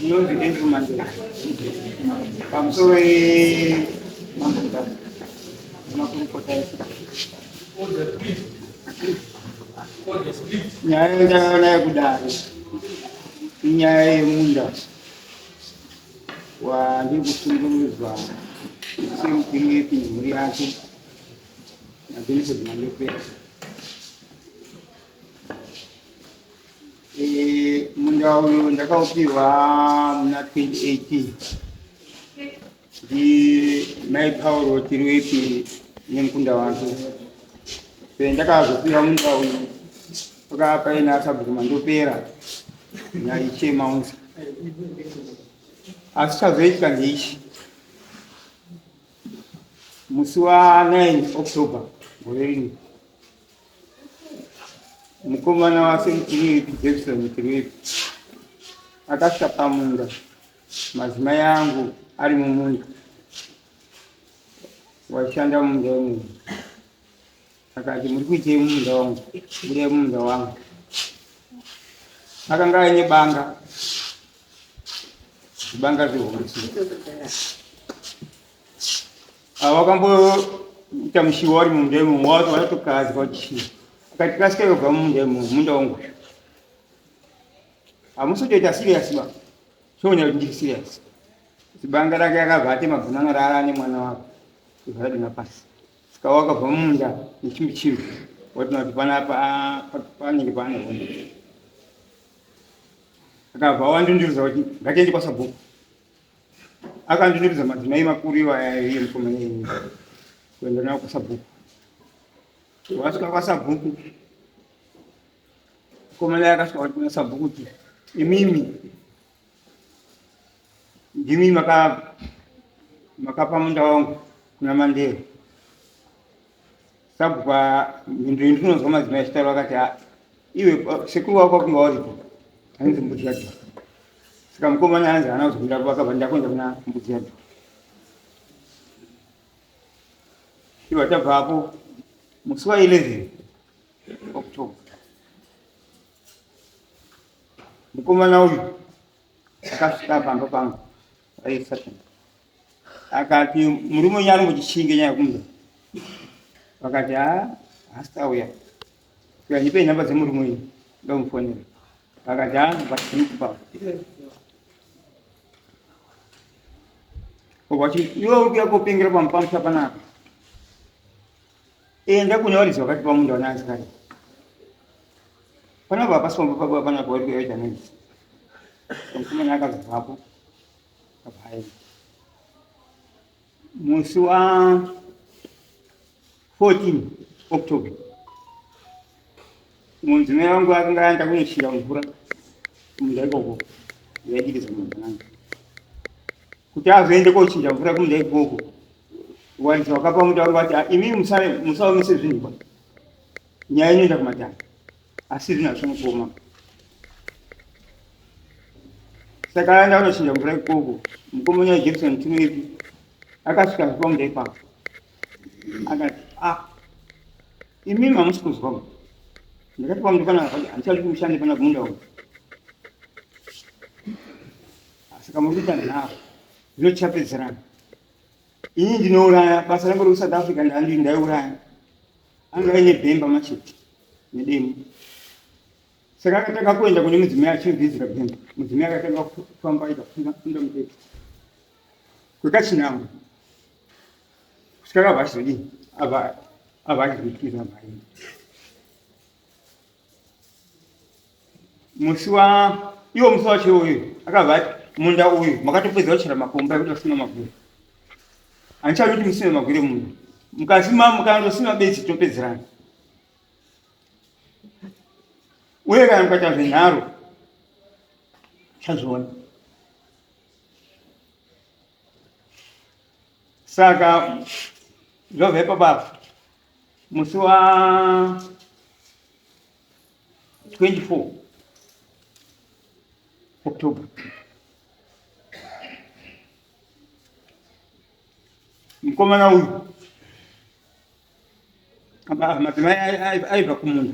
Ndinonzi Andrew Mandela. Pamusoro yemambo Mutasa. Makurukota ese. Nyaya yandakaona yekudare inyaya yemunda wandiri kusungurudzwa semupiripi mhuri yake naBenford Mandopera. Eh, munda uyu ndakaupihwa muna 2018 ndimai Pauro Tiriwepi nemukunda wake. Ndakazopiwa munda uyu pakava paina sabhuku Mandopera naIshe Maunza. Asi chazoitika ndeichi musi wa 9 October gore rino mukomana waSemutiriwepi Jackson Mutiriwepi akasvika pamunda madzimai angu ari mumunda washanda mumunda wemunhu akati muri kuitei mumunda wangu budai mumunda wangu akanga aine banga banga zihombe wakamboita mushiwa wari mumunda imomo wati wanatokadzi kwachishiwa akati kasika yobva mumunda imomo munda wangu hamusi kutoita serious ba choona kuti ndiri serious zibanga rake akabva atema bvunana raara nemwana wake ibva radonha pasi saka wakabva mumunda nechimbi chimbi watina kuti panapa panenge paane hondo akabva wandunduridza kuti ngatiende kwasabhuku akandunduridza madzimai makuru iwaya iye mukomana iye kuenda nawo kwasabhuku wasvika kwasabhuku Mukomana akasvika kuti kuna sabhuku kuti imimi ndimi makapa munda wangu kuna Mandela. Sabhuku mhinduro ndinonzwa madzimai achitaura akati ah, iwe sekuru wako wakunga waripo anzi mbudzi yacho. Saka mukomana anzi haana kuzokuenda vakabva ndakuenda kuna mbudzi yacho. Ivo tabvapo musi wa 11 October. Mukomana uyu akasvika pamba pangu aisatan akati murume wenyu ari muchichinge nyaya yekumba vakati ha haasi tauya ndipei nhamba dzemurume wenyu ndomufonera vakati ha vatinokupa iwe uri kuya kopengera pamusha panapa Enda kune varidzi vakati pamunda vana asikana. Panapa hapasi pamba pako panapa uri kuita noise. Mukomana akazobvapo akabva aenda. Musi wa 14 October mudzimai wangu akanga aenda kunochera mvura kumunda ikoko yaidikidza mumba kuti azoende kochinja mvura kumunda ikoko Waridzi wakapa mutauro vati ah, imi musaomise zvinhu pa nyaya inoenda kumatare asi zvinhu hazvina kuoma saka aenda kunochinja mvura ikoko mukomana wajackson tinoipi akasvika zvipamunda ipapo akati ah imimi hamusi kuzwa ndakati pamunda pana handichadi kumushande pana kumunda umu saka muri kuita nharo zvinochapedzerana Ini ndinouraya basa rangu rekuSouth Africa ndandi ndaiuraya. Anga aine bhemba machete nedemo. Saka akatanga kuenda kune mudzimai achimubvidzira bhemba. Mudzimai akatanga kufamba aita kufunda mutete. Kwekachinhambo. Kusvika akabva achizodini? Abva abva achizodikira abva aenda. Musi wa iwo musi wacho uyu akabva ati munda uyu makatopedza kuchera makomba ekuti vasina magwere. Handichadi kuti musime magwere munda. Mukasima mukandosima bedzi topedzerana. Uye kana mukaita zvenharo chazviona. Saka zvobva ipapo apa musi wa 24 October mukomana uyu madzimai aibva kumunda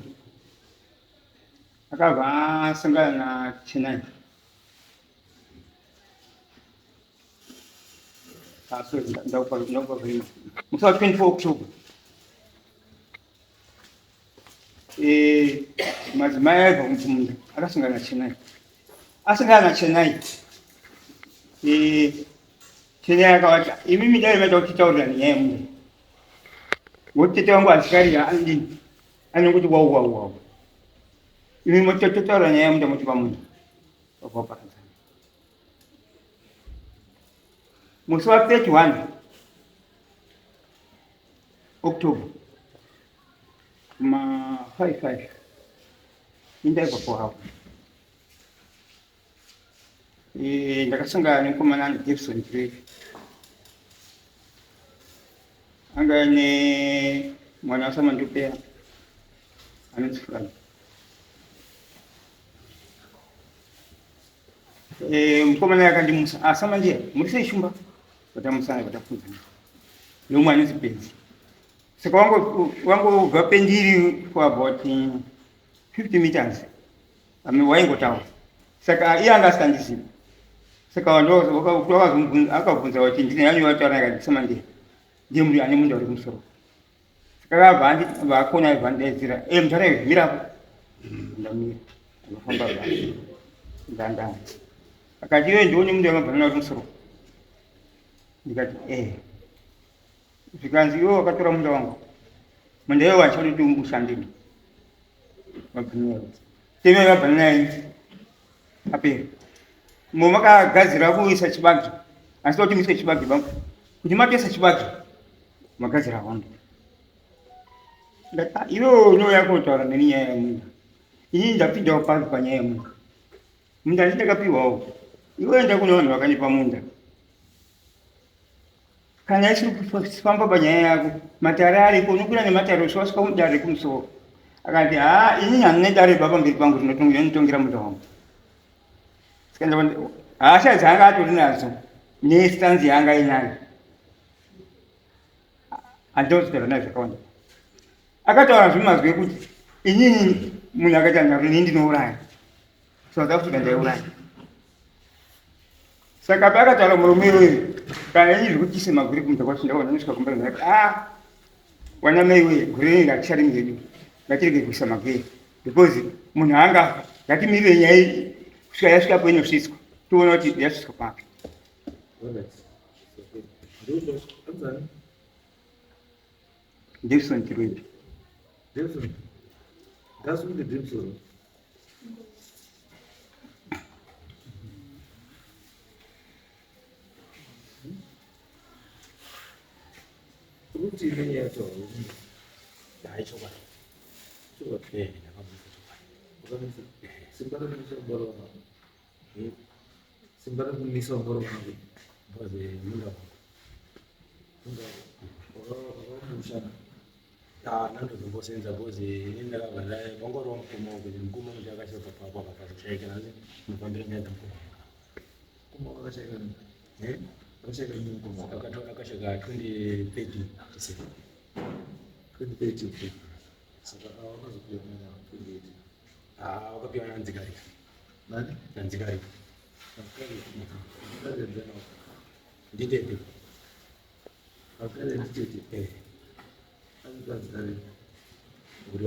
akabva asangana nachenai. Ah, sorry, ndakupa very musi wa 24 October eh, madzimai aibva kumunda akasangana nachenai. Asangana nachenai, eh, chenai akavati imimi dai maita kuti taurirane nyaya yemunda ngokuti tete vangu asikarira anodini anongoti wau wau wau imi mototaura nyaya yemunda moti pamunda vakaparadzana musi wa 31 October kuma 55 indaibva kuhavo. Eh, ndakasangana nemukomana anzi Gibson Grave anga ane mwana waSamandopera anonzi Frank. Eh, mukomana akandimusa, ah, Samandiya muri sei shumba? Vatamusana vatafunzana neumwe anonzi Benzi. Saka wangobva pendiri for about 50 meters ame waingotaura saka iye anga asikandizivi saka akabvunza kuti ndine yani wataura akati Samandiya ndiye muri ane munda uri kumusoro. Saka akabva vakona aibva andidaidzira e mutara iwe mirapo. Ndamira akafamba ba ndandanda akati iwe ndione munda wemabhanana uri kumusoro. Ndikati eh. Zvikanzi iwe wakatora munda wangu, munda iwe wandichada kuti ushandire mabhanana teme mabhanana enyu apera mo makagadzira kuisa chibage asi kuti muise chibage bangu kuti matoisa chibage magadzira hondo. Ndati, "Ah, iwe unouya kotaura neni nyaya yemunda inini ndapindawo papi panyaya yemunda munda handiti ndakapiwawo iwe enda kune vanhu vakanipa munda kana isiri kufamba panyaya yako matare ariko unokwira nematare usvika wasvika mudare rekumusoro. Akati ha inini handine dare baba mberi pangu rinotongera munda wangu. Saka hasha dzaanga atori nadzo nestanzi yaanga inayo handinozotaura nayo zvakawanda. Akataura zvemazwi ekuti inini munhu akaita nharo ini ndinouraya South Africa ndaiuraya. Saka paakataura murume iyoyo kana ini zvekuti maguri kumunda kwacho ndakaona ndosvika kumba ndakati ah wana mai wee gore rineri haticharimi hedu ngatirege kuisa magwere because munhu angafa ngatimirire nyaya iyi kusvika yasvika painosvitswa toona kuti yasvitswa papi. Davison Chirwepi. Davison. That's what the Davison. Kuti nenyaya yacho hayi chokwadi. Chokwadi. Eh, ndakamisa chokwadi. Wakamisa. Simba rekumisa mubaro wangu. Simba rekumisa mubaro wangu. Because munda wangu. Munda wako. Wakamushana. Ah, nandozombosenza because ini ndakabva ndangoriwa mukoma wangu kuti mukoma wangu akashaika papo akazoshaika nhasi ndofambira nyaya dzamukoma wangu. Mukoma wako akashaika nini? Eh? Akashaika nini mukoma wako? Akashaika 2013 December. 2013. Saka wakazopiwa mwana 2018. Ah, wakapiwa naNzikari. Nani? NaNzikari. Nzikari. Nzikari ndiani? Nditete. Nzikari nditete. Eh. Nzikari. Uri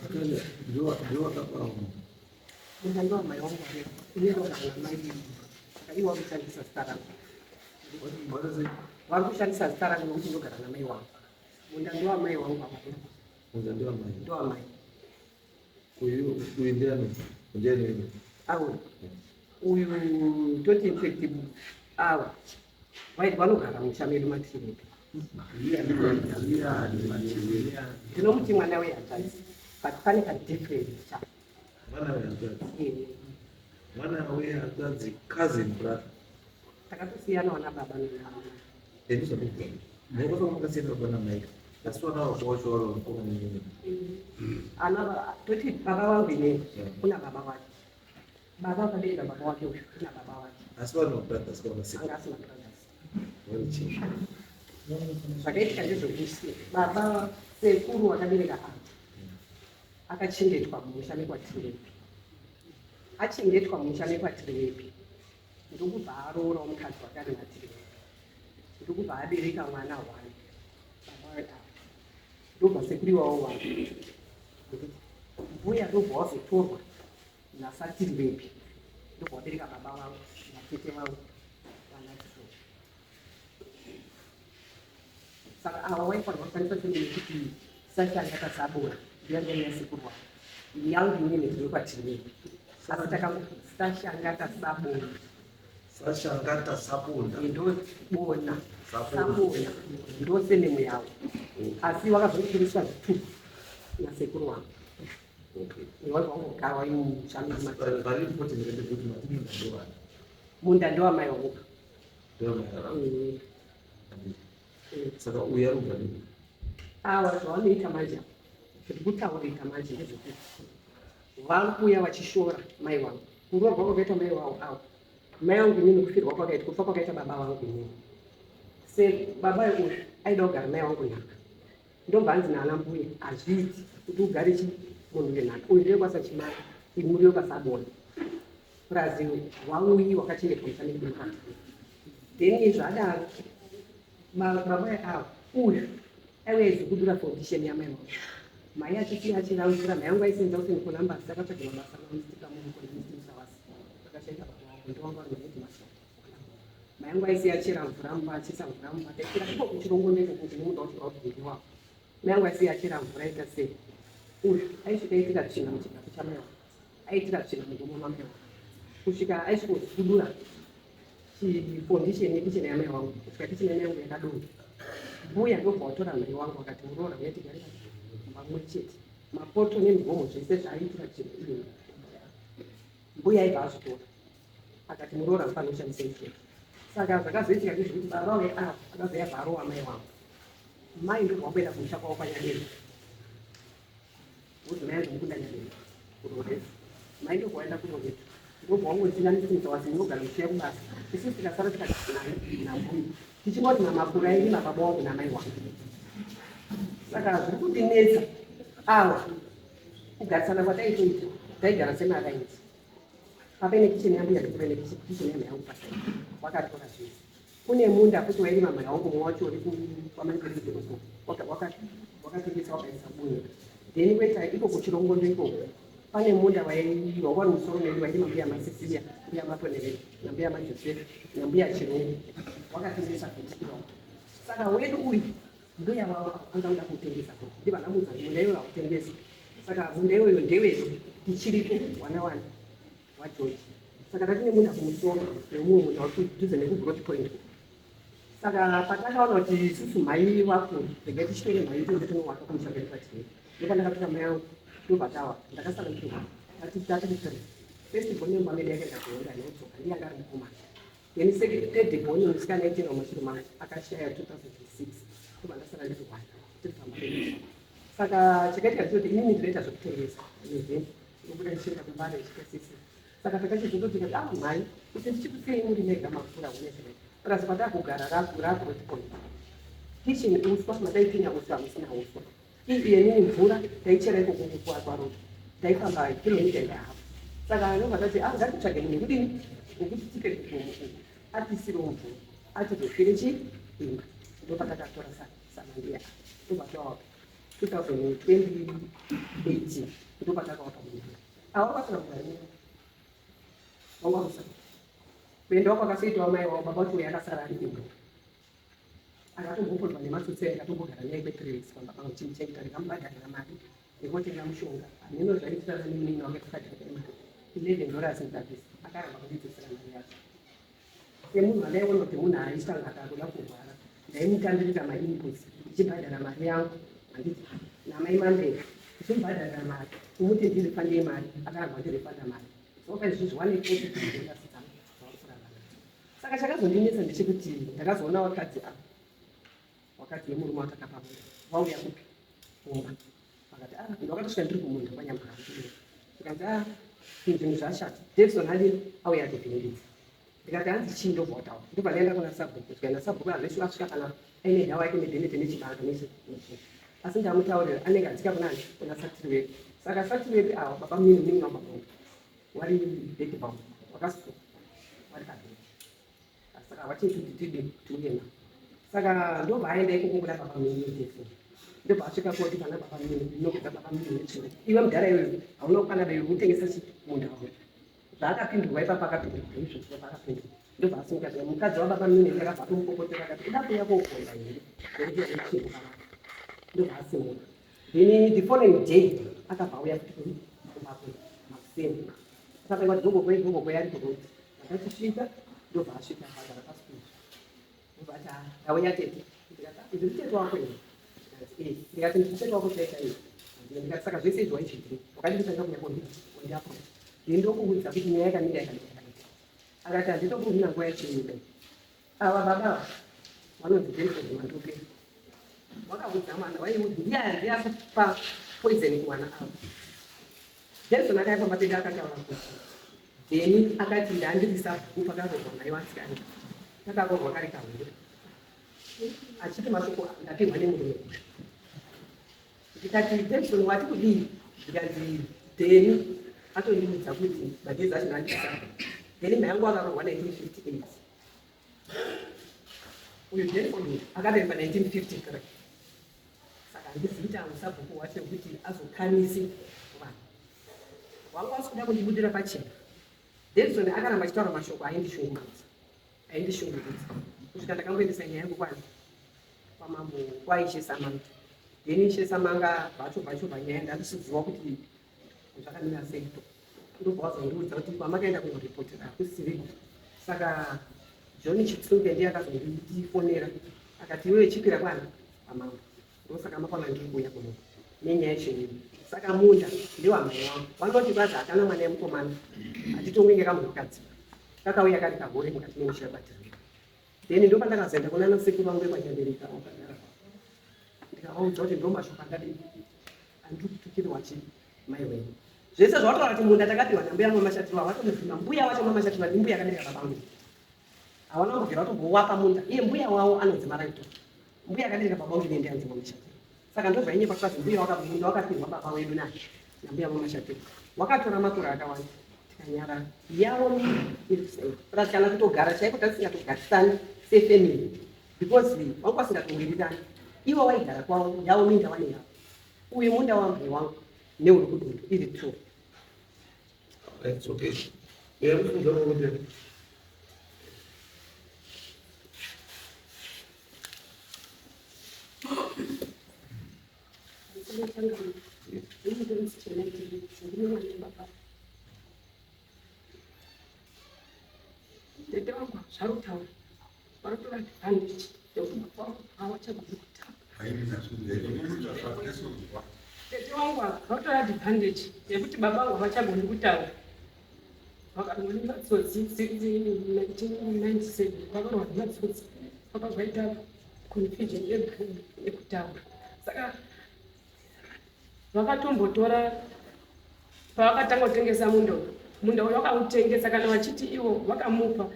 Nzikari ndio wakapa Munda ndowa mai wangu aripo. Ini ndogara namai saka ivo vari kushandisa zita rangu. Vari kushandisa zita rangu nokuti ndogara namai wangu. Munda ndowa mai wangu ava. Munda ndowa mai. Ndowa mai. Uyu uyu ndiani? Ndiani uyu? Awo. Uyu toti in fact ava vanogara musha medu matiri. Ndinomuti mwana wehanzvadzi but pane kadifference cha. Mwana wehanzvadzi. Mwana wehanzvadzi cousin brother. Takatosiyana wana baba namai. Ndizvakubva. Munokosa makasiyana baba namai. Asi vana baba wacho vari vamukoma nenyini. Ana toti baba vangu inini kuna baba wake, baba vakabereka baba wake uyu kuna baba wake. Asi vari mabrothers kana masisters? Anga asi mabrothers. Vari chii? Zvakaitika ndezvekuti baba sekuru wakabereka ava akachengetwa mumusha mekwaTirepi. Achengetwa mumusha mekwaTirepi, ndokubva aroorawo mukadzi wake ari naTirepi, ndokubva abereka mwana one, baba ava. Ndobva sekuru iwawo wake, mbuya, ndobva wazotorwa nasaTirivepi, ndobva wabereka baba vangu natete vangu vanaTiro. Saka ava waifanirwa kushandisa surname yekuti Sashangata Sabora, ndiyanga yasekuru wavo. Yangu inini ndinokwaTirivepi, asi takango Sashangata Sabona. Sashangata Sabona. Ndobona. Sabona. Sabona ndo surname yavo, asi wakazokuriswa zvitupa nasekuru wangu. Wangogara waimushamiri. Vari important ndekuti mati munda ndovana. Munda ndowamai wangu. Ndovamai. Saka uyu ari kubva nepi? Awa, zvavanoita manje, zviri kutaurika manje ndezvekuti vari kuuya vachishora mai vangu, kuroorwa kwakaita mai vavo avo, mai vangu inini, kufirwa kwakaita, kufa kwakaita baba vangu inini. Se baba uyu aida kugara mai vangu nhaka, ndobva anzi naana mbuya hazviiti kuti ugare chi munhu wenhaka uyu ndewekwasachimai, muri wekwaSabona, purazi wauyi wakachengetwa muchamiri. Then zvadaro baba avo uyu aiwe aizokudura foundation yamai vangu, mai achisiya achiramvura. Mai vangu aisenza kuseni Columbus, akatsvaga mabasa namustika mumusawasi, akashaika. Baba vangu ndowanga vari maheadmaster. Mai vangu aisiya achera mvura mumba, achiisa mvura mumba. Taitira iko kuchirongoneko kuti nemunda wacho waubvundiwapo. Mai vangu aisiya achera mvura, aita sei, uyu aisvika aitira tsvina muchigaro chamai vangu, aitira tsvina mugomo mamai vangu, kusvika aisvikokudura foundation yekicheni yamai vangu, kusvika kicheni yamai vangu yakadonha. Mbuya ndobva watora mai wangu, akati muroora uya tigare pamwe chete. Mapoto nemigomo zvese zvaaitira tsvina iyoyo, mbuya aibva azvitora, akati muroora mufanira kushandisa izvozvo. Saka zvakazoitika ndezvekuti baba ve ava akazouya bvarowa mai wangu. Mai ndobva wakuenda kumusha kwavo kwaNyadero, wozi mai anzomukunda Nyadero kuRoreso. Mai ndobva waenda kuRoreso, ndobva wangotinanisimisa wasi munogara muchiya kubasa. Isusu tikasara tikagara nambuya, tichingoti mamakura edu nababa wangu namai wangu. Saka zviri kutinetsa awa kugarisana kwataitoita, taigara semarainzi. Papaine kicheni yambuya, ndikupaine kicheni yamai yangu, pasai wakatora zvese. Kune munda futi wairima mai wangu, mumwe wacho uri kwamandiride uko, wakatengesa wakaisa bunya. Then kweta iko kuChirongondo ikoko pane munda wanga uri musoro medu, wairima mbuya maSicilia, mbuya Maponere nambuya maJoseph nambuya Chirungu, wakatengesa futi iwawo. Saka wedu uyu mbuya wavo anga uda kutengesa futi, ndivana mudza munda iyoyo hautengesi. Saka munda iyoyo ndewedu, tichiripo wana wana waGeorge. Saka tatine munda kumusoro neumwe munda uri kudhuze nekuGrowth Point. Saka patakaona kuti isusu mai wako, regai tichitore mhai tiende tinowaka kumusha kwedu kwatiri. Ndopandakatora mai angu, ndobva tawa. Ndakasara ndiri tati tiri first born yemba medu yakaenda kuhonda inodzoka, ndiye anga ari mukomana. Then second, third born musikana aitera mumashure mangu akashaya 2006, ndobva ndasara ndiri one, tiri pamba pedu. Saka chakaitika ndechekuti inini ndinoita zvekutengesa nevheni, ndobuda ndichienda kumbare ndichitosisi. Saka takachizototi tikati, ah, mhai, kuti ndichikusiyei muri mega makura une zvakaita purazi kwatakugara raGrowth Point, kitchen uswa mataipfinya uswa, hamusina uswa. Iyenini mvura taichera ikoko kwaroto, taifamba kilomita and a half. Saka ndobva tati, ah, ngatitsvage munhu wekudini, wekuti tipe kugomo uku atisirewo mvura, atizofire chi imba. Ndopatakatora samandiya, ndobva tawapa 2018, ndopatakawapa munhu ava vasina kugara vanga kusa kuendawo kwakasoitawo mai wavo. Baba kuti uyo akasara ari imba, akatombopondwa nematsotsi, akatombogara naye kwe3 weeks pamba pangu chimuchengeta, ndikamubhadharira mari nekutenga mushonga. Hameno zvaitirana nemunini wange, takadhakira mari $11 ndikabvisa, akaramba kundidzosera mari yacho. Semunhu andaiona kuti munhu aita akakuda kurwara, ndaimutambirira mainputs, ndichibhadhara mari yangu, handiti namai Mambere, ndichimubhadharira mari, kumuti ndirifandei mari, akaramba ndirifanda mari. Zoka izvizvi wane $42 dzangu dzavari kurarama. Saka chakazondinetsa ndechekuti ndakazoona vakadzi ava. Vakadzi vemurume watakapa munda vauya kupi kumba, vakati ah, ndakatosvika ndiri kumunda kwanyamhara, ndikanzi ah, zvinhu zvashata, Davison adini auya atobhiringidza. Ndikati hanzi chii? Ndobva wataura, ndobva ndaenda kuna sabhuku. Tikaenda sabhuku hazveshu asvika kana aine dawa yake nebhenete nechibanga nese, asi ndamutaurira anenge adzika kunani kuna satiri wedu. Saka satiri wedu ava baba mini mini wababa wari bedbound, wakasuka wari pabhedi, saka vachiti kuti tidi tiuye navo. Saka ndobva aenda ikoko kuna baba mini Davison, ndobva asvika koti pana baba mini ndinokudza baba mini netsvina, iwe mudhara iwewe hauna kukwana dai utengesa chi munda wako. Zvaakapindurwa ipapo, akapindurwa izvozvo paakapindurwa, ndobva asimuka zviya mukadzi wababa mini akabva atomupopotera akati uda kuuya koponda here nekuti yaitsvimbo pavana. Ndobva asimuka. Then the following day akabva auya futi kumba kwedu makuseni, akatanga kuti gogokwe gogokwe ari kuroti akatisvika, ndobva asvika akagara pasikuzi, ndobva ati ah, ndauya tete. Ndikati ah, ndiri tete wako here? Ndikati eh. Ndikati ndiri tete wako chaita iyo. Ndikati saka zvese izvi waizviitire wakati nditanga kuya kondiapproach then ndokuudza kuti nyaya yakamira yakamira yakamira. Akati handitokuhina nguva yacho iyoyo, ava baba vanonzi Denford Mandoke wakaudza mwana waiudza ndiye akupa poison kumwana avo. Jason akaya pamba pedu akataura kuti Deni akati ndandiri sabhuku pakaroorwa mai wasikana, takaroorwa kari kahure, achiti mashoko ndapihwa nemurume uyu. Ndikati Jackson wati kudii? Ndikanzi Deni atondiudza kuti madhezi acho ndandiri sabhuku. Deni mai yangu akaroorwa 1958, uyu Denford uyu akaberekwa 1953, saka handizivi kuti amusabhuku wacho wekuti azokanisi vanhu wangu wasi kuda kundibudira pachena. Denson akaramba achitaura mashoko aindishungurudza aindishungurudza kusvika ndakamboendesa nyaya yangu kwani kwamambo kwaishe Samanga. Then Ishe Samanga vacho bva nyaya ndandisiziva kuti zvakamira sei, ndobva wazondiudza kuti kwamakaenda kunoripotera hakusiriko. Saka John Chitsunge ndiye akazondifonera akati iwewe chipira kwana kwamambo, ndosaka makwana ndiri kuuya kuno nenyaya yechinyini. Saka munda ndewamai wangu, vanoti kwazi hakana mwana yemukomana, hatitongenge kamunhukadzi kakauya kari kahure mukati memusha webatirwa. Then ndopandakazoenda kuna nasekuru vangu vekwanyabereka wakagara, ndikavaudza kuti ndo mashoko andadii andiri kutukirwa chi mai wenyu, zvese zvawataura kuti munda takapiwa nambuya mamashatirwa, vatomubvuma mbuya wacho mamashatirwa ndimbuya akabereka baba vangu, hawana kumbobvira vatombowapa munda iye mbuya wavo anonzi Maraito, mbuya akabereka baba vangu nende anzi mamashatirwa. Saka ndozvainyepa kwazi mbuya munda wakapihwa baba wedu naye nambuya mamashatirwa, wakatora makore akawanda tikanyarara yavo minda iri kusai plus kana kutogara chaiko tasingatogarisani sefamily because vangu vasingatowirirani, ivo vaigara kwavo yavo minda wane yavo, uyu munda wambuya wangu neuri kudundu iri two. It's okay. Yeah, kufunza kuti Tete vangu zvari kutaura vanotora advantage yekuti baba vangu havachagoni kutaura. Tete vangu ava vanotora advantage yekuti baba vangu havachagoni kutaura, vakarwa nematsotsi 1997, vakarwa nematsotsi vakavaita confusion yekutaura. Saka vakatombotora pavakatanga kutengesa munda uyu, munda uyu vakautengesa kana vachiti ivo vakamupa,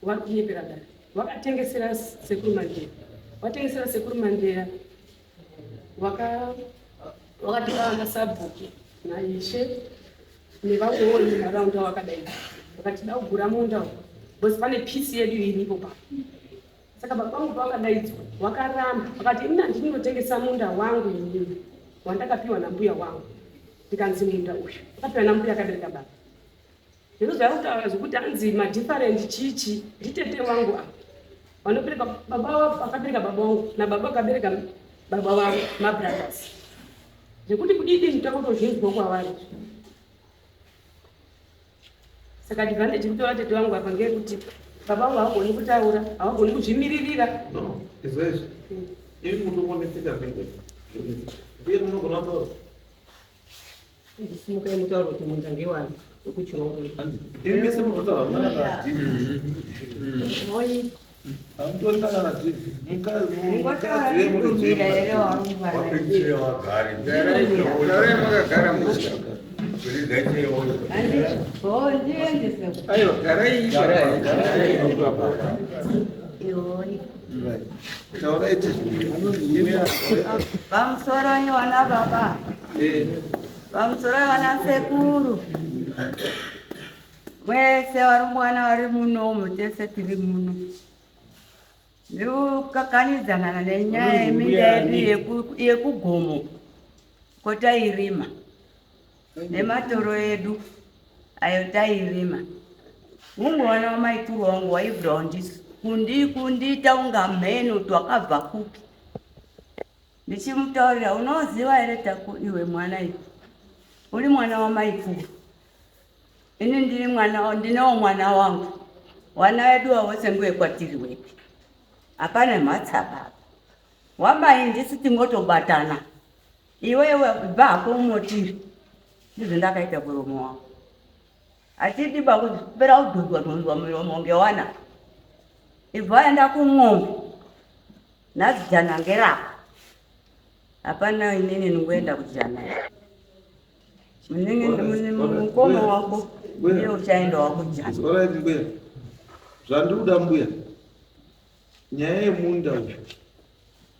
vari kunyepera dare. Vakatengesera sekuru Mandera, vatengesera sekuru Mandera vakatora vana sabhuku naishe nevamwewo munharaunda vakadai, vakati da kugura munda uyu because pane pisi yedu iripo pa. Saka baba vangu pavakadaidzwa vakaramba, vakati ini handinotengesa munda wangu inini wandakapiwa nambuya wangu. Ndikanzi munda uyu wakapiwa nambuya akabereka baba, ndizvo zvaikutaura zvekuti hanzi madifferent chichi nditete wangu ava vanobereka baba vakabereka baba wangu nababa vakabereka baba vangu mabrothers, zvekuti kudidi takutozvinzwa kwavari. Saka advantage kutora tete vangu apa ngeyekuti baba vangu havagoni kutaura, havagoni kuzvimiririra. No, izvezvi. Imi munokonetseka mhiko. Ndiye munogona kutaura. Simukai mutauro kuti munda ngewani wekuchirongo. Imi mese munotaura muna Oi. Hamutorina kana TV. Mukadzi wemuridzi Garai makagara musha. Aiwa, garai ipapo. Taurai Pamusoroi wana baba, pamusoroi wana sekuru, mwese varumbwana vari munomu, tese tiri muno. Ndikukakanidzana nenyaya yeminda yedu yekugomo kotairima nematoro edu ayo tairima. Ungowana wamaikuru wangu waibvira kundiita unga mheno kuti wakabva kupi. Ndichimutaurira, unoziva here Taku iwe mwana iwe, uri mwana wamaikuru, ini ndiri mwana, ndinewo mwana wangu, wana wedu wawose ngewekwatiri wepi, hapana mhatsa baba wamai, ndisi tingotobatana, iwewe bva hako umotiri. Ndizvo ndakaita muromo wangu achidi bakupera kudhonzwa dhonzwa miromo ngewana, ibva aenda kumwombe nhasi jana ngerako, hapana inini ningoenda kujana, mukoma wako ndiye uchaendawo kujana. Alright mbuya. Zvandikuda mbuya. Nyaya yemunda uyu.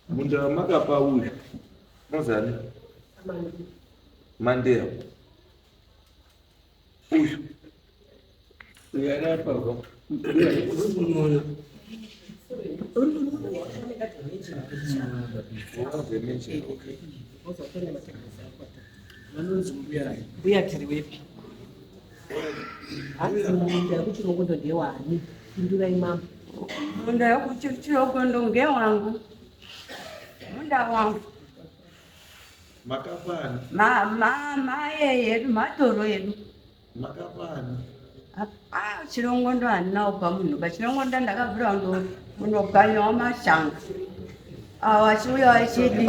Munda wamakapa uyu. Unozani? Mandeya. Uyu. Uyu arapa. Okay. Vanonzi mbuya, mbuya tiri wepi? Hanzi munda yekuChirongondo ndewani? Pindurai mama. Munda wekuChirogondo ngewangu, munda wangu. Makapani. Maye yedu, matoro edu. Makapani. Ah, Chirongondo handina kupa munhu paChirongondo, ndakabvira kundoganyawo mashanga avo vachiuya vachidi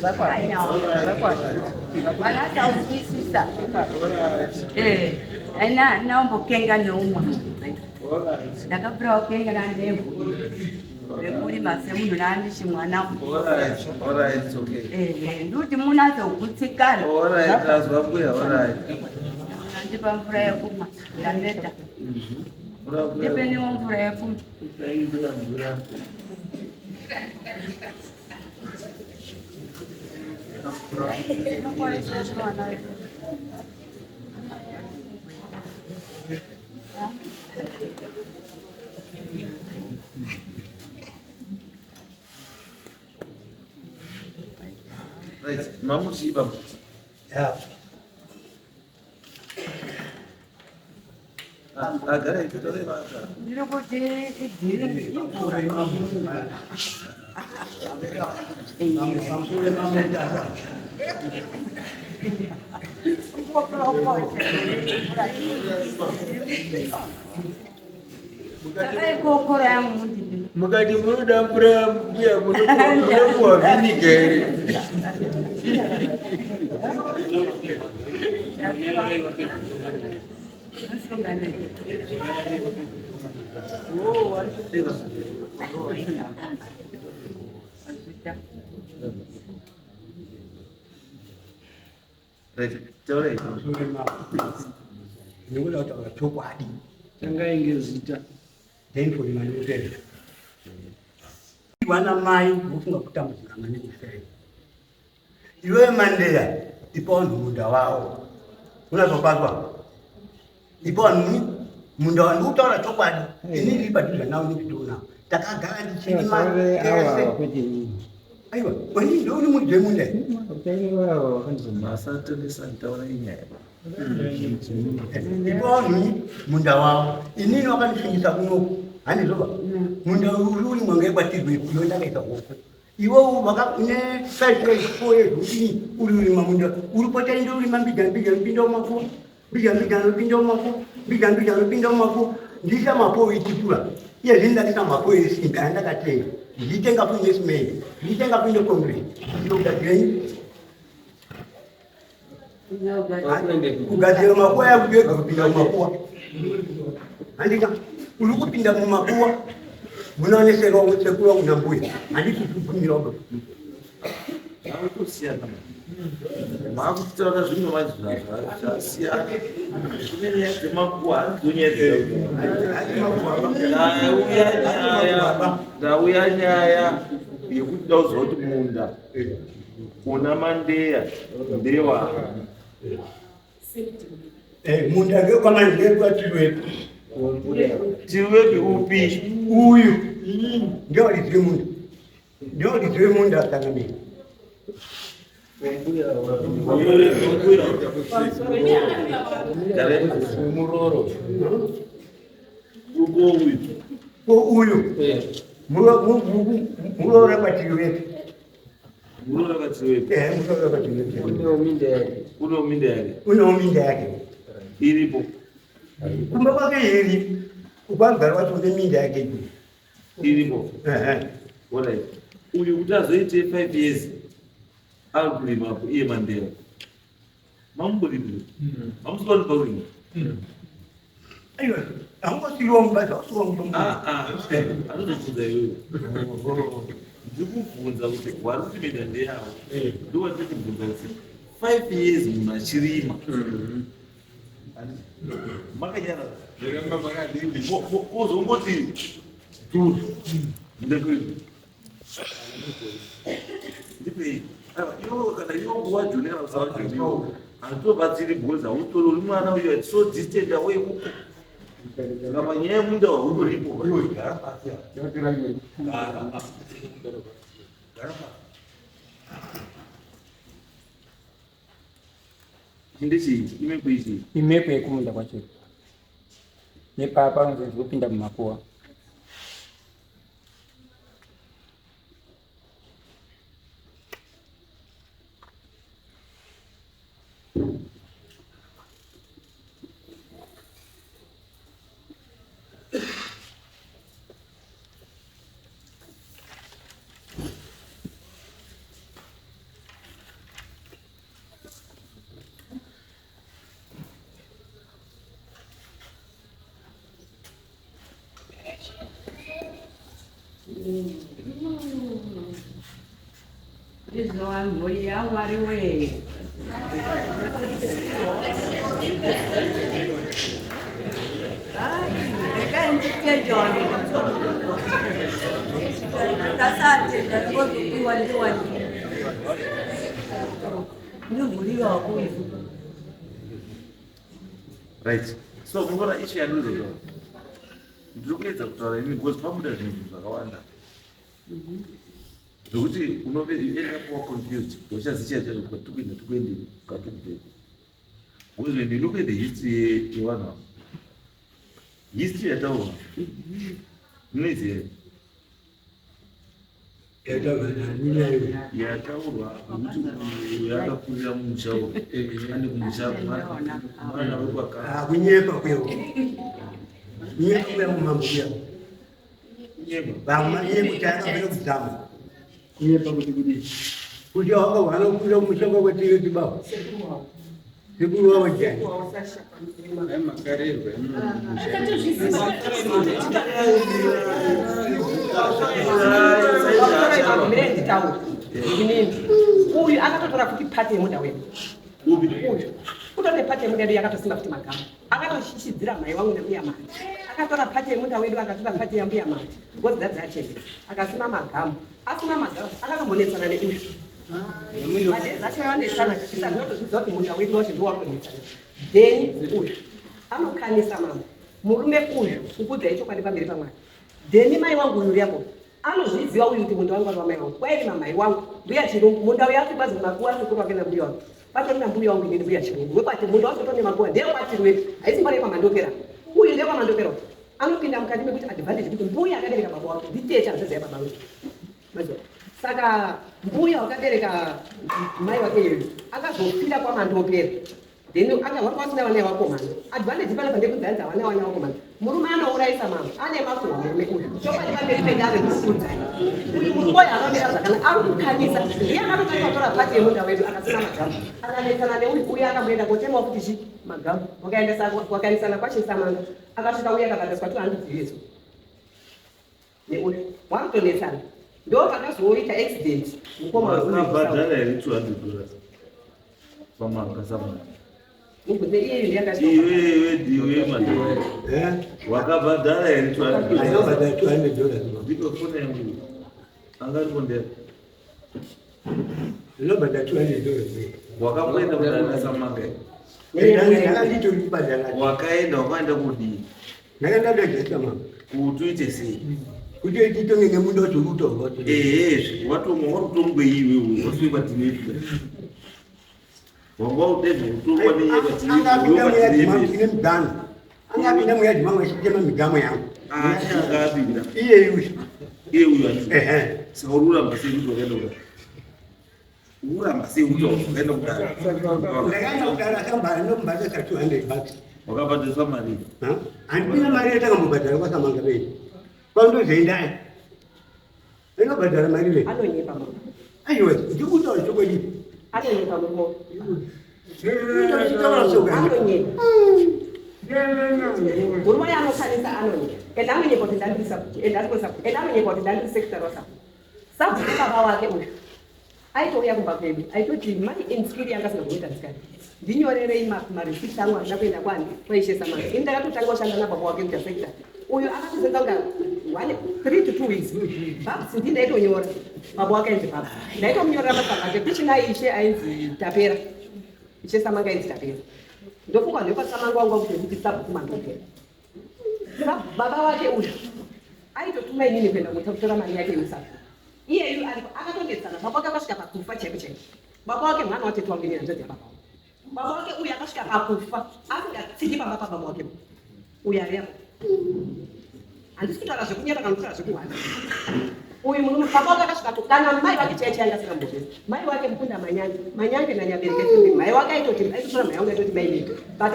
vachiganyawo vanatauzwisisa, ina handina kumbokenga neumwe, ndakabvira kukenga nandevhu rekurima semunhu naandichi mwana. Alright, alright, it's okay. Ndikuti munatsogutsikana. Alright, tazwa mbuya, alright. Andipa mvura yekumwa, ndaneta. Ndipeniwo mvura yekumwa. Mvura. Right, mamuti baba. Yeah. Agara itore vaka. Ndiri kuti idhiri imvura. Takaikokora yangu mundidi. Mukati munoda mvura mbuya, munopuwa vinegar here? Right, taura ito. Ndinoda kutaura chokwadi. Tangai ngezita. Denford Manuteri. Vana mai vofunga kutambudzika maningi sei? Iwewe Mandeya, ipa vanhu munda wavo. Unazopazwa? Ipa vanhu munda wavo. Ndikutaura chokwadi. Ini ndiri padhuze navo nekutiona. Takagara ndichirima tese. Aiwa, wani ndoni muridzi wemunda. Masatendesa taura inyaya. Ipa vanhu munda wavo. Inini wakandifungisa kunoku. Handizvoba? Munda uri uri mwange kwatirwe iyo ndakaita hoko. Iwe une 5 years, 4 years udini uri urima munda uri pota inde urima mbijana mbijana pinda mumakuwa, mbijana mbijana pinda mumakuwa, mbijana mbijana pinda mumakuwa, ndiisa mapowo ichikura. Iye zvino ndakaisa mapowo esimbi andakatenga, ndichitenga futi nesimende, ndichitenga futi neconcrete, ndinogadzirei kugadzira makuwa yakuyega kupinda mumakuwa, handika? Uri kupinda mumakuwa munoneserwa sekuru wangu nambuya, handisi kubvumira baba. Zvakutosiyana. Makutaura zvimwe manje zvasiyana. Kune nyaya dzemakuwa handidzo nyaya dzauya nyaya ndauya nyaya yekuti dauziva kuti munda una mandeya ndewa Munda ngekwamandeya kwatiriwepi. Tiriwepi upi? Uyu ndewalidziwe munda, ndewalidziwe munda asangamira. Muroro. Uko uyu. Ko uyu. Muroora kwatiriwepi. Muroora kwatiriwepi. Muroora kwatiriwepi. Unewo minda yake. Unewo minda yake. Unewo minda yake. Iripo. Kumba kwake iri. Ukwagara wacho une minda yake. Iripo. Alright. Uyu kuti azoite 5 years ari kurima apo iye Mandela. Mamumborimi. Mamusikoni pakurima. Aiwa, haungosiyiwa mubasa, hausiwa mubasa. Ah ah. Anotobvunza iwewe. Ndiri kubvunza kuti wari kuti minda ndeyavo. Ndowandiri kubvunza kuti 5 years munhu achirima. Makanyarara. Kozongoti dhuru. Ndekuti. Ndipei. Aiwa, iwe kana iwe nguva joni kana kusava joni iwe. Handitobatsiri because hautori uri mwana uyu it's so distant away uko. Saka panyaya yemunda waundoripo. Gara pasi. Gara pasi. Gara pasi. Ndechii? Imepo ichi? Imepo yekumunda kwacho. Nepapa panonzi kupinda mumakuwa. Ndizvo mhuri yaMwari wee. Regai nditende wangu. Ndasatenda ndingozopiwa ndiwani. Ndivhuriwa wakuyu. Right. So munoona issue yandinozotaura. Ndiri kuedza kutaura ini because pabuda zvinhu zvakawanda. Zvekuti unove you end up more confused. Uchazicha chacho kuti tikuenda tikuende katukubve. Because when you look at the history yevanhu ava, history yataurwa munoiziva here? Yataurwa kuti uyu akakurira mumusha uyu ane kumusha mwana wekwaka. Kunyepa kuya. Kunyepa kuya kumambo kuya. Kunyepa. Vamwe iye kuti akabvira kuzama. Kunyepa kuti kudii? Kuti wanga wanokwira kumusha kwatiri baba. Sekuru wavo njani? Makarerwa Nditaure uyu akatotora futi pati yemunda wedu uyu utori nepati yemunda yedu yakatosimba futi magama akatoshishidzira mai wangu nambuya mati akatora pati yemunda wedu akatora pati yambuya mati ngozi dzadzachembera akasima magamu asima magamu akatombonetsana neuyu madhezi acho avanetsana isazvinotozvidza kuti munda wedu wacho ndowakunetsana then uyu anokanisa mama murume uyu kukudzai chokwadi pamberi pamwari then mai wangu uyu riyapo anozviziva uyu kuti munda wangu ari wamai wangu kwairima mai wangu mbuya chirungu munda uyu ari kwazi makuwa sekuru wake nambuya wangu patori nambuya wangu inini mbuya chirungu wekwati munda wacho tone makuwa ndekwatiriwepi haisi mbari yekwamandokera uyu ndekwamandokera anopinda mukati mekuti advantage kuti mbuya akabereka baba wake nditecha hanzvadzi yababa wedu Maziva? Saka mbuya wakabereka mai wake iyoyo akazofira kwamandokera then akahwa kwasina vana vakomana advantage panapa ndekudzanza vana vana vakomana. Murume anourayisa mama, ane makuhwa murume uyu. Chokwadi pamberi pedare ndikukuudzai. Uyu murume uyu anomira zvakanaka, ari kukanisa. Ndiye akatotanga kutora pati yemunda wedu akasina magamu. Akanetsana neuyu uyu akamboenda kotemawo kuti chi magamu. Wakaendesa wakaendesana kwaChisamanga. Akasvika uyu akabhadhariswa 200 years. Neuyu wakutonetsana. Ndo pakazoita accident. Mukoma wedu. Wakabhadhara here $200 pamanga samanga? Mubvunze iyeyu ndiye akasvika. Iwe ndiwe madhora. Eh? Wakabhadhara here $200? Akabhadhara $200. Ndipo foni yangu. Anga aripo ndera. Ndinobhadhara $200. Wakamboenda kudare samanga here? Ndakanditori kubhadhara. Wakaenda wakaenda kudii? Ndakaenda kudadhasa mama. Kuti uite sei? Kuti titonge nemunda wacho uri kutaurwa. Ehezve, watomwa warutongwe iwewe, wasuikwa tinepi. Wanga udedza kutongwa nenyaya Angapinda muyadhi mangu tinepi. ine migano. Angapinda muyadhi mangu achitema migamo yangu. Ani akapinda. Iye uyu. Iye uyu ati. Ehe. Saka uri kuramba sei kuti wakaenda kudare? Uri kuramba sei kuti wakaenda kudare? Ndakaenda kudare akambara ndomubhadharisa $200. Wakabhadhariswa mari. Ha? Handina mari yatakambobhadhara kwaSamanga bei. Kwandozoenda. Inobhadhara mari bei. Anonyepa mama. Aiwa, ndikutaura chokwadi. Anonyepa murume. Ndikutaura chokwadi. Anonyepa. Murume uyu anokanisa anonyepa. Ende anonyepa kuti ndandiri sabhuku, ende ari sabhuku, ende anonyepa kuti ndandiri secretary wasabhuku. Sabhuku baba wake uyu. Aitouya kumba kwedu, aitoti mai inskiri yanga asina kuita nsikani. Ndinyorerei mareceipts angu anoda kuenda kwani kwaishe Samanga. Ini ndakatotanga kushanda nababa wake kuita secretary. Uyu akatosenza kunga 1 3 to 2 weeks. Babs ndi ndaitonyora. Baba wake ainzi Babs. Ndaitomunyorera matsamba ake kuchina ishe ainzi Tapera. Ishe Samanga ainzi Tapera. Ndofunga ndokwaSamanga wangu kuti nditi sabhuku mandopera. Baba wake uyu aitotuma inini kuenda kutora mari yake yemusabhuku. Iyeyu ariko akatonetsana baba wake akasvika pakufa chaiko chaiko. Baba wake mwana watete wangu ini hanzvadzi yababa wangu. Baba wake uyu akasvika pakufa asingatsiki pamba pababa wake. Uyu ari apo. Handisi kutaura zvekunyara kana kutaura zvekuhwanda. Uyu murume baba wake akasvika kana mai vake chaiyo chaiyo asingambozvizi. Mai wake mukunda Manyange, Manyange naNyabereke mai wake aitoti aitotora mai wangu aitoti mai vega. But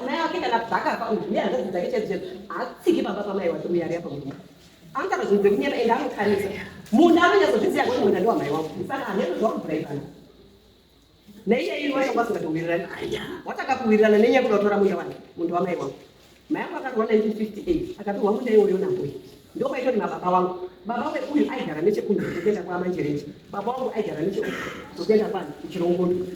mai wake kana dzakafa uyu nehanzvadzi dzake chaidzo chaidzo haatsiki pamba pamai wake uyu ari apa murume. Anotaura zvinhu zvekunyara ende anokanisa. Munhu anonyatsozviziva kuti munda ndewamai wangu. Saka hameno zvakubvira Neiyeyi wacho wasingatowirirani. Watakakuwirirana nenyaya yekuda kutora munda wani, munda wamai wangu. Mai wangu akarwa 1958, akapiwa munda iwoyo nambuya. Ndokwaitoti mababa wangu. Baba weuyu aigara nechekunze kuenda kwaManjerenje. Baba wangu aigara necheuku kuenda kwani kuChirongondo.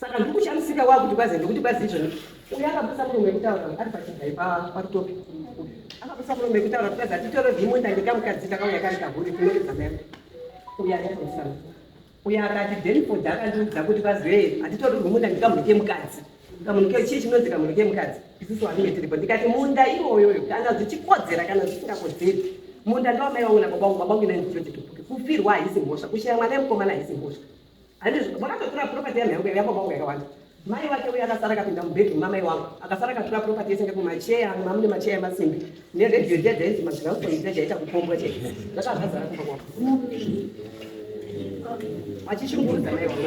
Saka ndikushamisika wakuti kwazi ndikuti kwazi izvoni. Uyu akabusa murume wekutaura ari pachidhai parutope. Akabusa murume wekutaura kuti kwazi hatitore zvimunda ndikamukadzi takauya kari kahuri kunoridza mai vangu. Uyu ari anosana. Uyu akati Denford akandiudza kuti kwazi hatitori rwemunda ndikamunhu kemukadzi. Kamunhu ke chii chinonzi kamunhu kemukadzi? Isusu varume tiripo. Ndikati munda iwoyoyo kana zvichikodzera kana zvisingakodzeri. Munda ndewamai vangu nababa vangu, baba vangu inani George Tupuke. Kufirwa haisi mhosva, kushaya mwana yemukomana haisi mhosva. Handizvo, vakatotora property yamai vangu yababa vangu yakawanda. Mai wake uyu akasara akapinda mubedroom mamai wangu. Akasara akatora property yese ngekumacheya, mamune macheya emasimbi. Neredhiyo dziya dzainzi magramofoni dziya dzaita kupombwa chete. Zvakazvazara kumba kwangu. Achishungurudza mai wangu.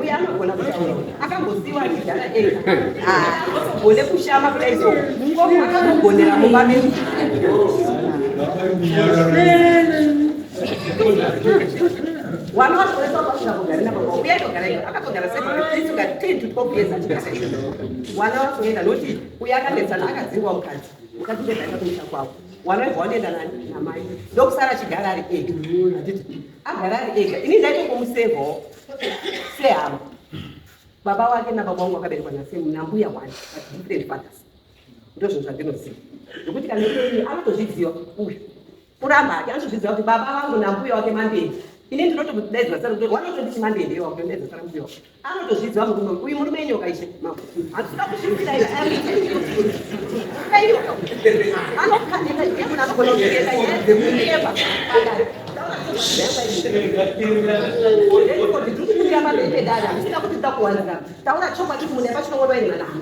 Uyu anogona kutaura akambosiwa achigara ega akambogone kushama kudai so akambogonera mumba medu. Wana wacho wese wakasvika kugara nababa uye aitogara ega akatogara sesuka 10 to 12 years achigara ega. Wana wacho enda nokuti uyu akanetsana akadzingwa mukadzi mukadzi ndobva aenda kumusha kwavo. Wana waibva wanoenda nani namai ndokusara achigara ari ega. Handiti agara ari ega ini ndaitongomusevhawo sehama. Baba wake nababa vangu vakaberekwa nambuya one but different fathers. Ndozvinhu zvandinoziva nekuti kana iye anotozviziva uyu kuramba hake anotozviziva kuti baba vangu nambuya wake mambeni. Ini ndinotodaidzwa zita rekuti wanotonditi mambeni iwo kutodaidzwa zita rambuya wake. Anotozviziva murume uyu. Uyu murume inyoka ishe. Handisida kuzvipira iwe. Inyoka. Anokanika iye munhu anogona kuenda nyaya dzekunyepa. Handisida kuti takuwanza. Taura chokwadi kuti munhu yepachirongwa wairima nani.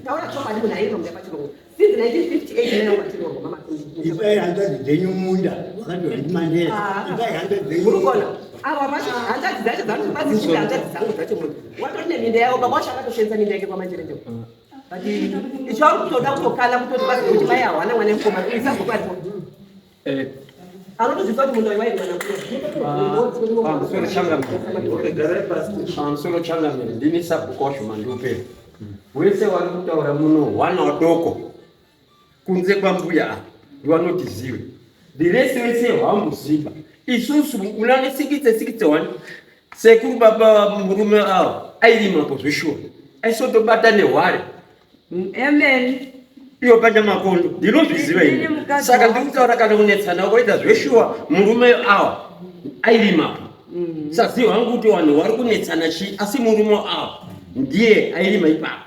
Taura chokwadi munhu airima munhu yepachirongwa. Since 1958 nayo pachirongwa mama. Ipai hanzvadzi dzenyu munda wakati Mandela. Ipai hanzvadzi dzenyu. Murikuona? Ava vacho hanzvadzi dzacho dzanoti vadzisvika hanzvadzi dzangu dzacho munhu watori neminda yavo baba wacho akatoshandisa minda yake kwaMacherenje. But icho vari kutoda kutokala kutoti vazive kuti mai hawana mwana mukomana uyu sabhuku aripo. Anotozviziva kuti munda uyu wairi mwana Pamusoro changamire. Pamusoro changamire ndini sabhuku wacho mandupera. Wese wari kutaura muno hwana wadoko kunze kwambuya apa ndiwanotizive. The rest wese hwambuziva. Isusu unane sikitse sikitse wani sekuru baba murume awo airimapo zveshuwa aisotobata nehware. Amen. Iyo panja makondo ndinozviziva ini. Saka ndiri kutaura kana kunetsana kwaita zveshuwa murume awa airimapo. Saziva hangu kuti vanhu vari kunetsana chii asi murume awa ndiye airima ipapo.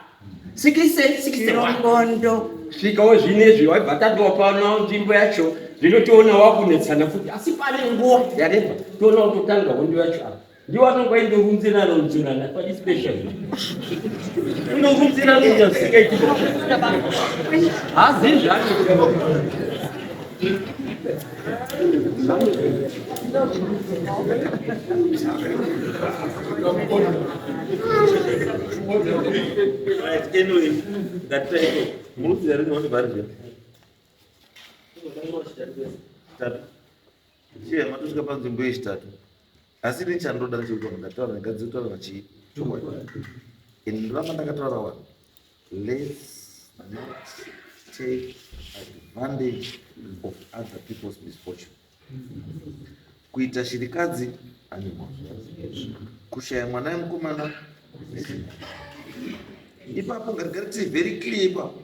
Sikise sikise Chirongondo. Svikawo zvinezvi waibva tatowa pano nzvimbo yacho zvino toona wakunetsana futi asi pane nguva yareba toona kutotanga hondo yacho apa. Ndiwo anonga indorunzira runzirana padi special. Unorunzira runzira zvisingaiti. Hazi zvacho. Right, anyway, ngatitaiko. Murudzira rini wati bhari zviya? Tatu. Chiya matosvika panzvimbo yechitatu. Asi ini chandoda ndechekuti vanhu ngataura ngadzidze kutaura vachii chokwadi. And ndoramba ndakataura wani. Let's not take advantage of other people's misfortune. Kuita shirikadzi ane mhosva. Kushaya mwana wemukomana ipapo ngatigare tiri very clear ipapo.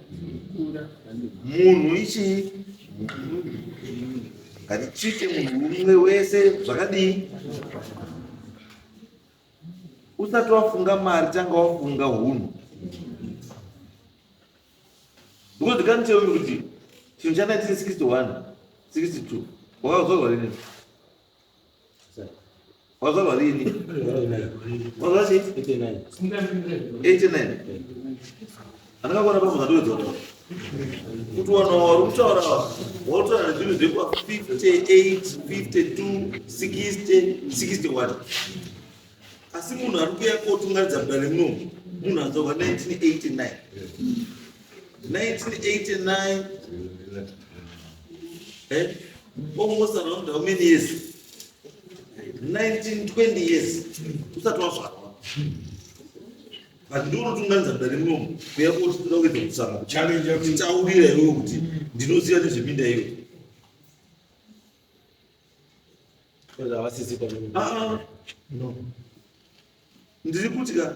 Munhu ichii? Ngatichite munhu umwe wese zvakadii? Usati wafunga mari tanga wafunga hunhu. Because can't tell me kuti chinhu cha 1961 62 wakazvarwa rini? Wazvarwa rini? Wazvarwa chii? 89. Andakakwana pano zvandowedza kutaura. Kuti vanhu vari kutaura vari kutaura nezvinhu zvekwa 58, 52, 60, 61. Asi munhu ari kuuya kotunganidza mudare munomu munhu azvarwa 1989. 1989 eh? Almost around how many years? 19, 20 years usati wazvarwa. But ndounotunganidza mudare munomu kuya koti toda kuedza kutsvaka kuchitaurira iwewe kuti ndinoziva nezveminda iyo. Ah, no. Ndiri kuti ka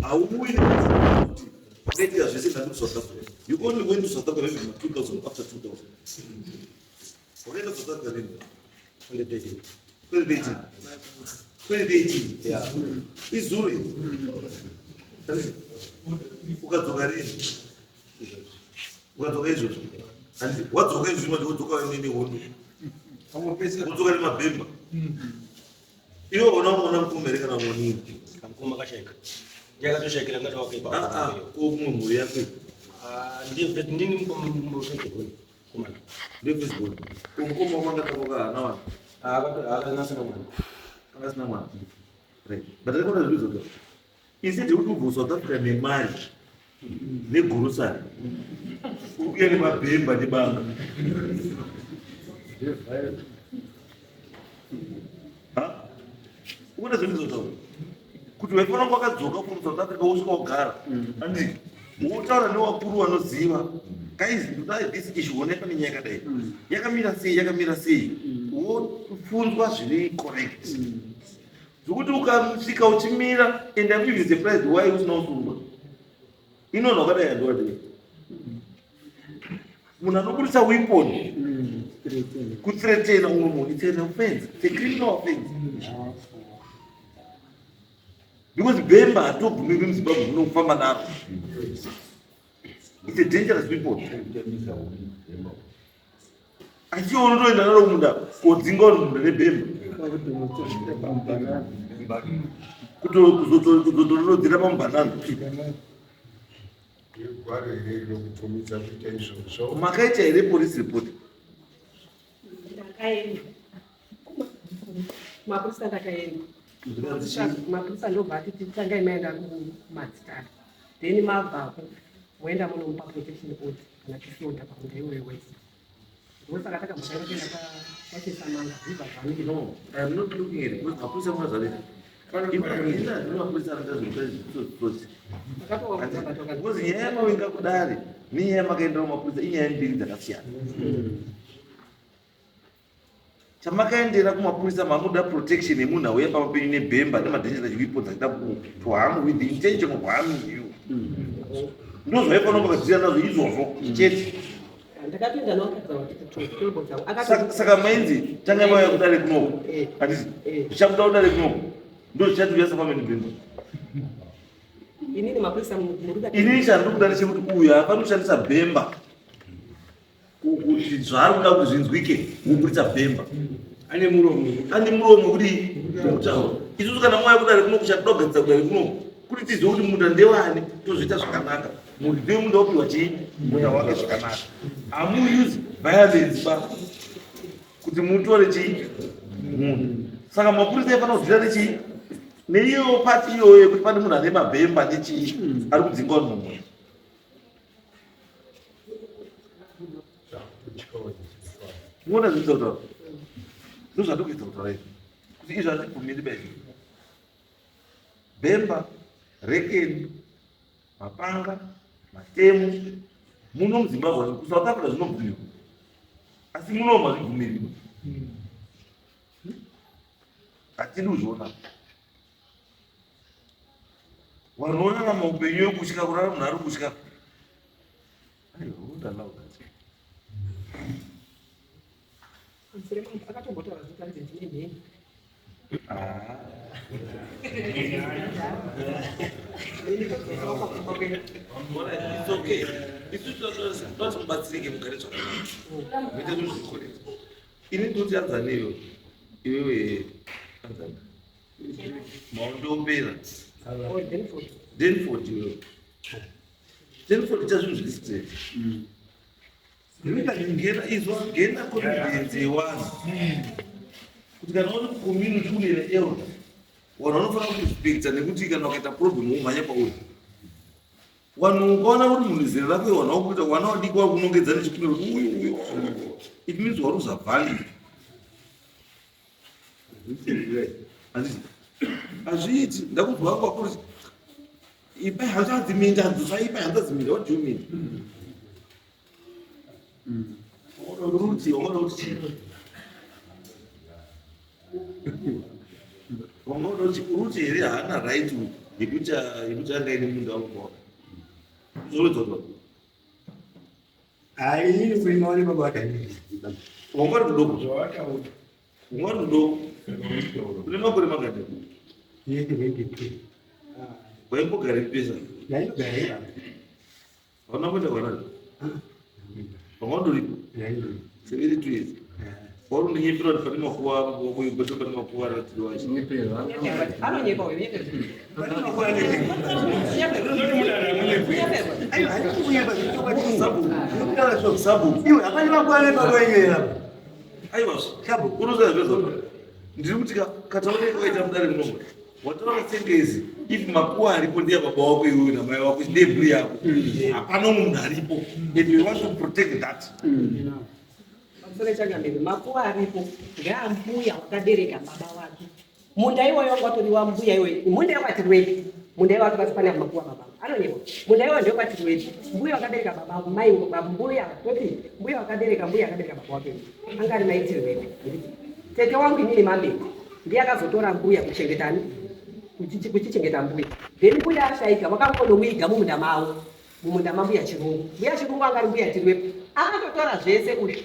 hauuyi kuti pakaitika zvese ndandi kuSouth Africa. You only went to South Africa maybe 2000 after 2000. Wakaenda South Africa rini? 2013. 2013. 2018. Yeah. Izuro iri. Ukadzoka rini? Ukadzoka izvozvo. Handiti wadzoka izvozvo manje wodzoka nehondo. Wodzoka nemabhemba. Iwe ona unoona mukoma here kana uonini? Mukoma akashaika. Ndiye akatoshaikira ngati wakaipa. Ah ah, ko kumwe mhuri yako. Ah, ndiye ndini mukoma mukoma. Komana. Ndiye first born. Ko mukoma wako anga akaroka haana wana? Ah, akasina mwana. Akasina mwana. Right. But ndakaona zviri zvoga. Instead yekuti ubve kuSouth Africa nemari negurosari uri kuuya nemabhemba nebanga. Ha? Ukuona zvandinotaura? Kuti waifanira kunge wakadzoka from South Africa wosvika wogara. Handiti? Wotaura newakuru vanoziva. Guys, ndoda this issue honai pane nyaya yakadai. Yakamira sei? Yakamira sei? Wofunzwa zviri correct. Zvekuti ukasvika uchimira and I'm even surprised why usina kusungwa. Ino wakadai handiwadei. Munhu anoburitsa weapon kuthreatena umwe munhu it's an offense, it's a criminal offense. Because bhemba hatobvumirwi muZimbabwe muno kufamba naro. It's a dangerous weapon. Asi iwe unotoenda naro kumunda kodzinga uri munda nebhemba. Kuzotororodzera pamubhanana. Makaita here police report? Ndakaenda. Mapurisa ndakaenda. Mapurisa ndobva ati tangai maenda kumadzitare. Then mabvako moenda munomupa protection order kana tisonda pamunda iwoyo wese. Ndosaka takambodaira kuenda kwaChesamanga zviva zvanenge. No, I am not looking at it because mapurisa mukazvarira. Ina mapurisa anoita zvekuita Because nyaya yamavinga kudare nenyaya yamakaendera kumapurisa inyaya mbiri dzakasiyana. Chamakaendera kumapurisa mamuda protection yemunhu auya pamba penyu nebhemba nemadangerous weapons achida to harm with the intention of harming you. Ndozvaifanira makadzira nazvo izvozvo chete. Ndakatoenda navo Saka mainzi tanga mauya kudare kunoko. Handiti zvichabuda kudare kunoko. Ndozvichatiuya safamily bhemba. Inini mapurisa muri Inini chandiri kuda ndechekuti uyu haafaniri kushandisa bhemba kuti zvaari kuda kuti zvinzwike woburitsa bhemba. Ane muromo. Ane muromo kuti kutaura. Isusu kana mauya kudare kunoku chatinoda kugadzirisa kudare kunoku kuti tizive kuti munda ndewani tozviita zvakanaka. Muridzi wemunda wopiwa chii? Munda wake zvakanaka. Hamuuse violence ba kuti mutore chii? Munhu. Saka mapurisa aifanira kudhira nechii? Neiyo pati iyoyo yekuti pane munhu ane mabhemba nechii ari kudzinga vanhu mumwe. Muona zvinoita kutaura? Ndozvandiri kuedza kutaura izvi. Kuti izvi hazvibvumiri ba izvi. Bhemba, rekeni, mapanga, matemo muno muZimbabwe kuSouth Africa zvinobvumirwa. Asi muno hazvibvumirwi. Hatidi kuzviona. Vanhu vorarama upenyu wekutya, kurara munhu ari kutya. Aiwa, won't allow that. Akatombotaura zita kuti ndine mheni. Ah. It's okay. Isusu tinoda mubatsirike mugare zvakanaka. Muite zvinhu zviri correct. Ini ndinoti anzani iwe. Iwewe anzani. Maundombera. Denford iwewe. Denford ita zvinhu zviri straight. Ngena izwa ngena confidence yevanhu. Kuti kana uri community une elder vanhu vanofanira kurespecta nekuti kana ukaita problem womhanya pauri. Vanhu ukaona kuti munhu zera rako vanhu vakuita wana wadiki wakunongedza nechikunwe kuti uyu uyu uyu. It means waruza value. Handiti hazviiti ndakunzwa vangu vakuru ipai hanzvadzi minda dzosai ipai hanzvadzi minda what do you mean? Ruti wangada kuti chii? Wangada kuti ruti here haana right yekuti yekuti anga ine munda wako. Zvorodza kuti Hayi inini kurima wane baba vatandii. Wanga uri mudoko. Wanga uri mudoko. Une makore mangani? Yete 22. Waimbogara pesa? Ndaigara ipapo. Hauna kuenda kwarari? Wanga undoripo? 72 years. Wauri undinyepera kuti pane makuva wakuigoto pane makuva aratiwa achi. Anonyepa uyu, unyeperwa. Aiwa, handisi kunyepa zvichokwadi. Sabu. Ndikutaura so. Sabu. Iwe hapana makuva ane baba wenyu here apa? Aiwa. Sabu. Unoziva zvezvo. Ndiri kuti kataure kaita mudare munomu. Wataura sengezi if makuva aripo ndiye baba wako iwewe namai wako ndiye mhuri yako. Hapana umwe munhu aripo. And we want to protect that. Pamusoro changamire, makuva aripo ngeambuya wakabereka baba wake. Munda iwoyo wanga watori wambuya iwoyo. Munda iwoyo watirwepi? Munda iwoyo watori pane makuva baba. Anonyepa. Munda iwoyo ndio watirwepi? Mbuya wakabereka baba mai baba mbuya toti mbuya wakabereka mbuya akabereka baba wake. Anga ari mai tirwepi. Tete wangu inini mambe ndiye akazotora mbuya kuchengetani kuchichengeta mbuya. Then mbuya ashaika vakangonomuiga mumunda mavo. Mumunda mambuya Chirungu. Mbuya Chirungu anga ari mbuya Tirwepi. Akatotora zvese uyu.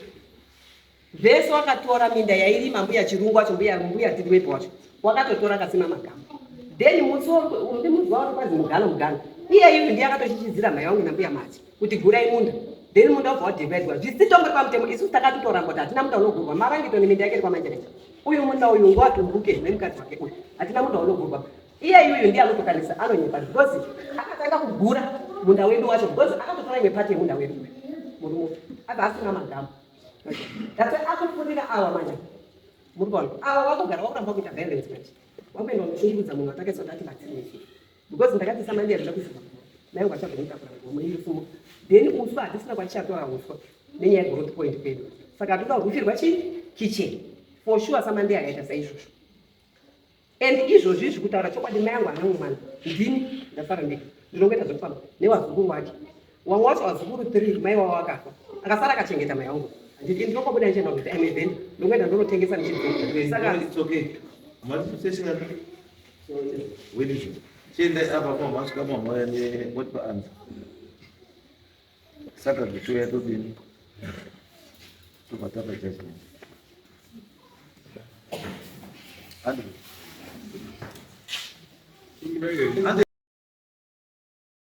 Vese wakatora minda yairima mbuya Chirungu wacho mbuya mbuya Tirwepi wacho. Wakatotora akasima magamba. Then musi ndi muzi wavo kwanzi mugano mugano. Iye iyu ndiye akatochichidzira mai vangu nambuya Mati kuti gurai munda. Then munda wabva wadhivhaidwa. Zvisitombori pamutemo isusu takatotora kuti hatina munda unogurwa. Marangito neminda yake iri kwaManjerenje. Uyu munda uyu ngawatumbuke nemukadzi wake uyu. Hatina munda unogurwa. Iye yuyu ndiye anotokanisa anonyepa because akatanga kugura munda wedu wacho because akatotora imwe pati yemunda wedu uyu murume abva asina magamba. That's why akufurira awa manje. Muri kuona ava vakugara vakuramba kuita violence manje, vakuenda kunoshungurudza munhu watakaisa kuti atibatsire isu, because ndakati samandi yarida kuziva mai wangu achazomutakura gomo iri fumo, then uswa hatisina kwatichatora uswa nenyaya yegrowth point kwedu, saka hatoda kurufirwa chii kitchen for sure. Samandi akaita saizvozvo, and izvozvi izvi, kutaura chokwadi, mai angu hana mwana, ndini ndasara ndega, ndinongoita zvekufamba nevazukuru wake. Wamwe wacho vazukuru three, mai wavo akafa, akasara akachengeta mai vangu. Handiti ndinokobuda ndichienda kuti I'm a vendor, ndongoenda ndonotengesa ndichidzoka, saka It's okay. Mati session chiendai apa pamasvika mamauya nemotipa answer, saka zvitoya todini, tobva tapa judgment. Andrew. Andrew.